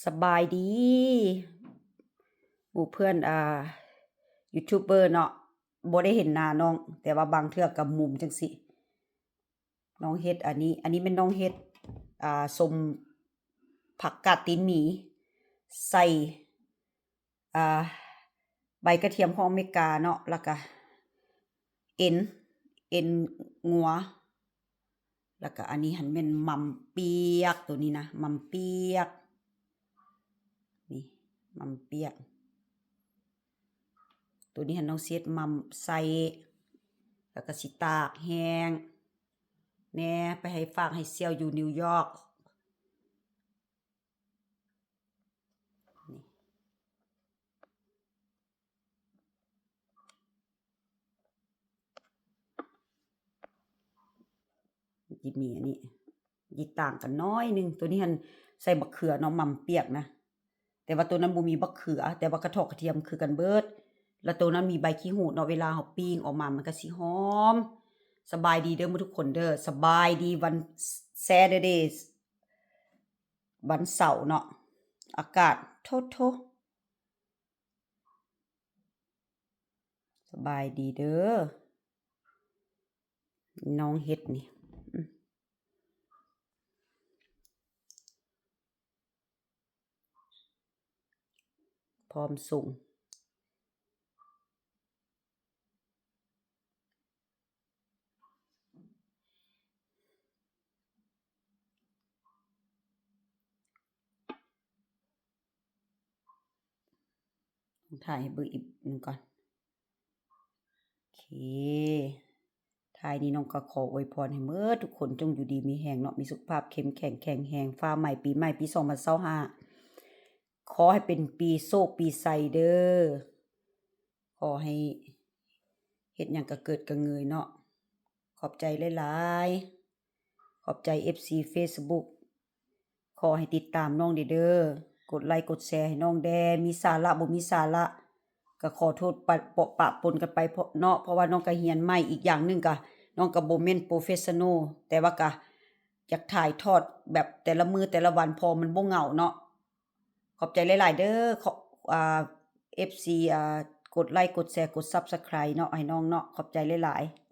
ສະບາຍດີ ໝູ່ເພື່ອນ ອ່າ ຢູທູບເບີເນາະ, ບໍ່ໄດ້ເຫັນໜ້ານ້ອງ ແຕ່ວ່າບາງເທື່ອກໍມຸມຈັ່ງຊີ້. ນ້ອງເຮັດອັນນີ້ ອັນນີ້ແມ່ນນ້ອງເຮັດ ອ່າ ສົ້ມຜັກກາດຕີນໝີ ໃສ່ ອ່າ ໃບກະທຽມຂອງອາເມລິກາເນາະ ແລ້ວກະເອັນ ເອັນງົວ ແລ້ວກະອັນນີ້ຫັ້ນແມ່ນໝ່ຳປຽກ ໂຕນີ້ນະ ໝ່ຳປຽກ ນີ້ ໝ່ຳປຽກ ໂຕນີ້ຫັ້ນນ້ອງຊິເຮັດໝ່ຳໃສ່ ແລ້ວກະຊິຕາກແຫ້ງແດ່ ໄປໃຫ້ຝາກໃຫ້ສ່ຽວຢູ່ນິວຢອກ. ນີ້ ມັນຊິມີອັນນີ້ ຊິຕ່າງກັນໜ້ອຍໜຶ່ງ. ໂຕນີ້ຫັ້ນໃສ່ບັກເຂືອເນາະ ໝ່ຳປຽກນະ, ແຕ່ວ່າໂຕນັ້ນບໍ່ມີບັກເຂືອ ແຕ່ວ່າກະເທາະກະທຽມຄືກັນເບິດ. ແລ້ວໂຕນັ້ນມີໃບຂີ້ຫູດເນາະ ເວລາເຮົາປີ້ງອອກມາມັນກະຊິຫອມ. ສະບາຍດີເດີໝົດທຸກຄົນເດີ ສະບາຍດີວັນ Saturday ວັນເສົາເນາະ ອາກາດໂທໂທ ສະບາຍດີເດີ ນ້ອງເຮັດນີ້ ອືມ ພ້ອມສົ່ງ. ຖ່າຍໃຫ້ເບິ່ງອີກໜຶ່ງກ່ອນ. ໂອເຄ ທ້າຍນີ້ນ້ອງກໍຂໍອວຍພອນໃຫ້ເໝິດທຸກຄົນຈົ່ງຢູ່ດີມີແຮງເນາະ, ມີສຸຂະພາບເຂັ້ມແຂງແຂງແຮງ, ຟ້າໃໝ່ປີໃໝ່ປີສອງພັນຊາວຫ້າ ຂໍໃຫ້ເປັນປີໂຊກປີໄຊເດີ. ຂໍໃຫ້ເຮັດຫຍັງກະເກີດກະເງີຍເນາະ. ຂອບໃຈຫຼາຍໆ ຂອບໃຈເອັຟຊີເຟສບຸກ ຂໍໃຫ້ຕິດຕາມນ້ອງແດ່ເດີ ກົດໄລກົດແຊໃຫ້ນ້ອງແດ່. ມີສາລະບໍ່ມີສາລະ ກະຂໍໂທດປະ ເປາະປະປົນກັນໄປເນາະ ເພາະວ່ານ້ອງກະຮຽນໃໝ່. ອີກຢ່າງໜຶ່ງກະ ນ້ອງກະບໍ່ແມ່ນໂປຣເຟສຊັນໂນ ແຕ່ວ່າກະຢາກຖ່າຍທອດແບບແຕ່ລະມື້ແຕ່ລະວັນ ເພາະມັນບໍ່ເຫງົາເນາະ. ຂອບໃຈຫຼາຍໆເດີ ຂອບ ອ່າ ເອັຟຊີ ອ່າ ກົດໄລກົດແຊກົດຊັບສະໄຄຣເນາະ ໃຫ້ນ້ອງເນາະ. ຂອບໃຈຫຼາຍໆ.